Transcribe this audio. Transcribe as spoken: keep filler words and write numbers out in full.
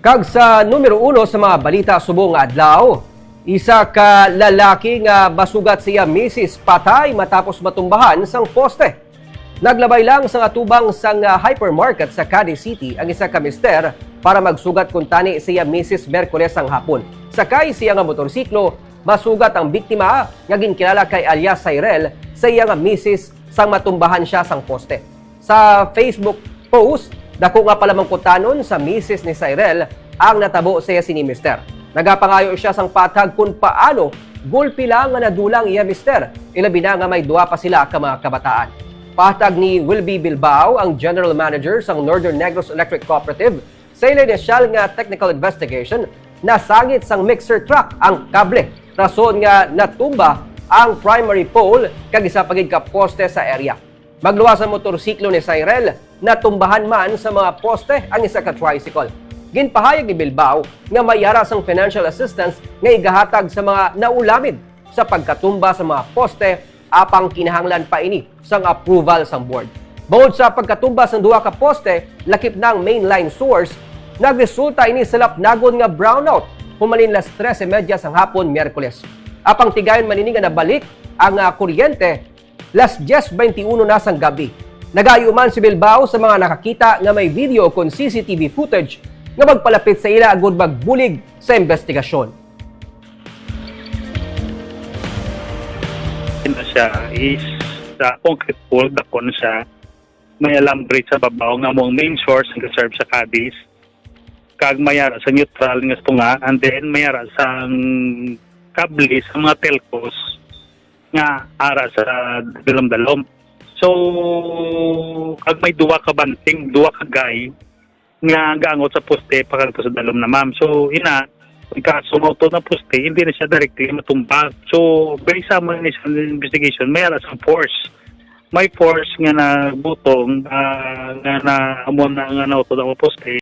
Kag sa numero uno sa mga balita subong nga adlaw, isa ka lalaki nga masugat sa iya misis patay matapos matumbahan sang poste. Naglabay lang sang atubang sang, ah, hypermarket sa Cadiz City ang isa ka mister para magsugat kuntani sa iya misis Miyerkules sang hapon. Sakay siya nga motorsiklo, masugat ang biktima nga ginkilala kay alias Cyril sa iya nga misis sang matumbahan siya sang poste. Sa Facebook post, dako nga palamangkutanon sa misis ni Cyril ang natabo sa iya sini mister. Nagapangayo siya sang patag kun paano gulpi lang nga nadulang iya mister, ilabi na nga may duha pa sila ka mga kabataan. Patag ni Wilby Bilbao, ang general manager sang Northern Negros Electric Cooperative, sa ila inisyal nga technical investigation, nasangit sang mixer truck ang kable, rason nga natumba ang primary pole kag isa pa gid ka poste sa area. Magluwas ang motorsiklo ni Cyril, natumbahan man sa mga poste ang isa ka tricycle. Ginpahayag ni Bilbao nga may ara sang financial assistance nga igahatag sa mga naulamid sa pagkatumba sa mga poste, apang kinahanglan pa ini sang approval sang board. Bangod sa pagkatumba sang duha ka poste, lakip na ang main line source, nagresulta ini sa lapnagon nga brownout humalin las tres y media sang hapon Miyerkules. Apang tigayon man ini nga nabalik ang, ah, kuryente las diez veintiuno na sang gabi. Nagayo man si Bilbao sa mga nakakita nga may video kon C C T V footage nga magpalapit sa ila agud magbulig sa investigasyon. Ano siya is sa concrete pole, dakon siya. May alambre sa babaw nga mo ang main source nga serve sa Cadiz. Kag may ara sa neutral nga tunga, and then may ara sa kable sa mga telcos nga ara sa dalom-dalom. So, kag may duwa ka banting, duwa ka guy nga gaangot sa poste pakadto sa dalom na, ma'am. So, ina, pagka sumauto na poste, hindi na siya directly matumba. So, based sa mga initial investigation, may ara sa force. May force nga nagbutong, ah, nga na amo na nga nautod ang poste.